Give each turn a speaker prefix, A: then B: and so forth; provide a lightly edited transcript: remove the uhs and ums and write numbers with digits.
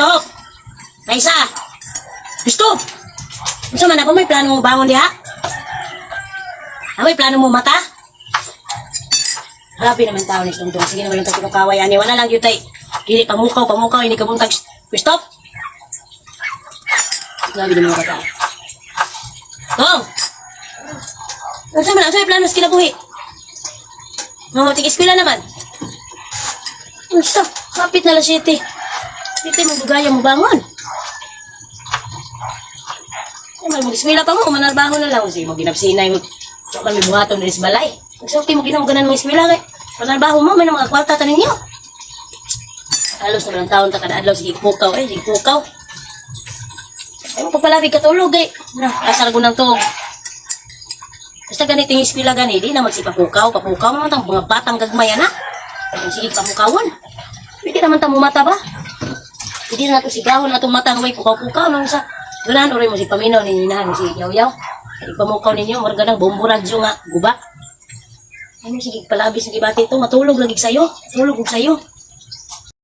A: Christoph! Raisa! Christoph! Unsa man ako may plano mo bangon diha? Ah, may plano mo mata? Grabe naman tao ni Tungtong. Sige naman lang tayo kaway ani. Wala lang yun tay. Dili pamukaw, pamukaw. Hindi ka buntag. Christoph! Grabe naman mga tao. Tong! Unsa man, unsa may plano sa kinabuhi? Mga tig-eskwela naman. Unsa? Kapit na lang 7. Pwede mo bugaya mo bangon. Ay, man, mag-eskwela pa mo, manarbaho na lang. Sige, mo ginapsinay mo. Wa man may buhaton diri sa balay. Magsulti mo ginawa ganan mo eskwela kay. Panarbaho mo, may na mga kwarta ta ninyo. Halos naman ang taon ta kada adlaw sige pukaw eh, sige pukaw. Ay mo pagpalabig katulog eh. Na, asa ra ng tuog. Basta ganito yung eskwela gani, di na magsipapukaw, papukaw man tang mga batang gagmaya na. Ay, sige pamukawon. Pwede naman ta mumata ba? Hindi na nato sigahon na itong mata nga may pukaw-pukaw nung sa ganahan oray mo si paminaw ni ninahan mo si yaw-yaw. Ipamukaw ninyo, murag ganang bombo radyo nga, guba. Ano sige palabis ng ibati ito, matulog lagi sa'yo. Matulog og sa'yo.